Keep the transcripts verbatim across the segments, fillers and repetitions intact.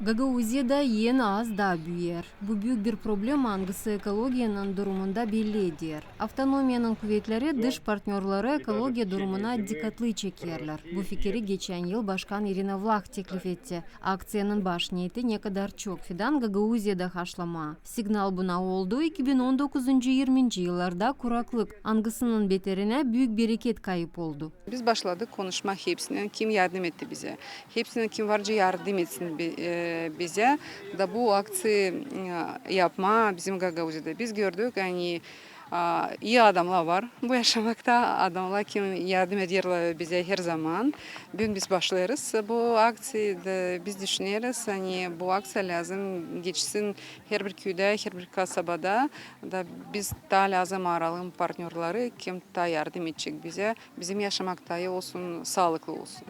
Gagauziyada en az daa büüyer. Bu büük bir problema, angısı ekologiyanın durumunda belli eder. Avtonomiyanın kuvetleri, dış partnörleri ekologiya durumuna dikatlı çekerlär. Bu fikiri geçän yıl başkan İrina Vlah teklif etti. Akţiyanın baş neeti ne kadar çok fidan Gagauziyada haşlamaa. Signal buna oldu iki bin on dokuzuncu, irminci yıllarda kuraklık, angısının beterinä büük bereket kayıp oldu. Biz başladık konuşmaa hepsinin, kim yardım etti bizä. Hepsinin, kim varca yardım etsin bi-, e, bizä. Da bu akţiya, e, yapmaa bizim Gagauziyada. Biz gördük, ani, a, ii adamnar var bu yaşamakta. Adamnar, kim yardım ederlär bizä herzaman. Büün biz başlêêrız bu akţiyayı. Da biz düşüneriz, ani bu akţiya lääzım geçsin herbir küüdä, herbir kasabada. Da biz taa lääzım arayalım partnörleri, kim taa yardım edecek bizä. Bizim yaşamak taa ii olsun, saalıklı olsun.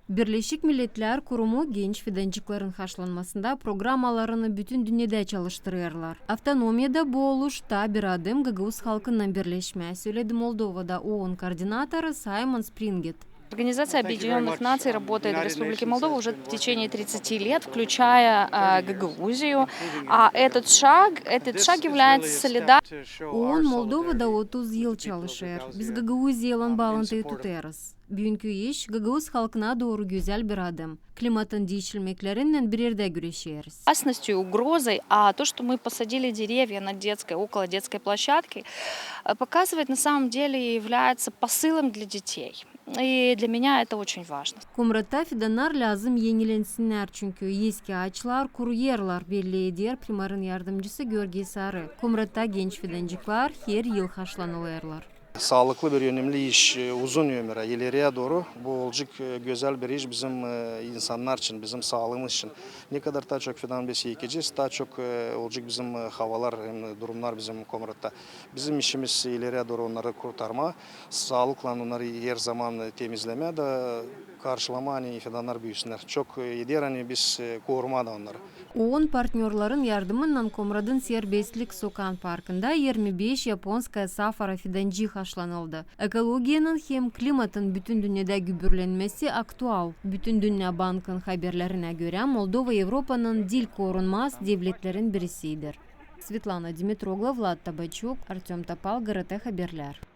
Birleşik Milletlär Kurumu genç fidancıkların haşlanmasında programmalarını bütün dünnedä çalıştırêrlar. Avtonomiyada bu oluş taa bir adım gagauz halkınnan birleşmää, söledi Moldovada OON koordinatoru Simon Springett. Организация Объединённых Наций работает в Республике Молдова уже в течение тридцати лет, включая, а, Гагаузию. А этот шаг, этот шаг является солидарностью. OON Moldovada otuz yıl çalışêr. Biz Gagauziyaylan baalıntıyı tutêrız. Büünkü iş gagauz halkına dooru gözäl bir adım. Klimatın diişilmeklerinnän bir erdä güreşeriz. Опасностью, угрозой, а то, что мы посадили деревья на детской, около детской площадки, э, показывает на самом деле и является посылом для детей. И для меня это очень важно. Komratta fidannar lääzım enillensinnär, çünkü eski aaçlar kuruyêrlar, belli eder primarın yardımcısı Georgiy Sarı. Komratta genç fidancıklar her yıl haşlanılêrlar. Saalıklı bir, önemli iş, e, uzun ömürä, ileriyä dooru. Bu olacek, e, gözäl bir iş bizim, e, insannar için, bizim saalıımız için. Ne kadar taa çok fidan biz ekecez, taa çok, e, olacek bizim, e, havalar hem durumnar bizim Komratta. Bizim işimiz ileriyä dooru onnarı kurtarmaa, saalıklan onnarı herzaman, e, temizlemää da karşılamaa, ani fidannar büüsünnär. Çok, e, eder, ani biz, e, korumaa da onnarı. OON partnörlerin yardımınnan Komratın Serbestlik sokaan parkında irmi beş yaponskaya safara fidancıı haşlanıldı. Ekologiyanın hem klimatın bütün dünnedä gübürlenmesi aktual. Bütün dünnä bankın haberlerinä görä, Moldova Evropanın diil korunmaz devletlerin birisidir. Svetlana Dimitroglu, Vlad Tabaçuk, Artem Topal, GRT Haberlär.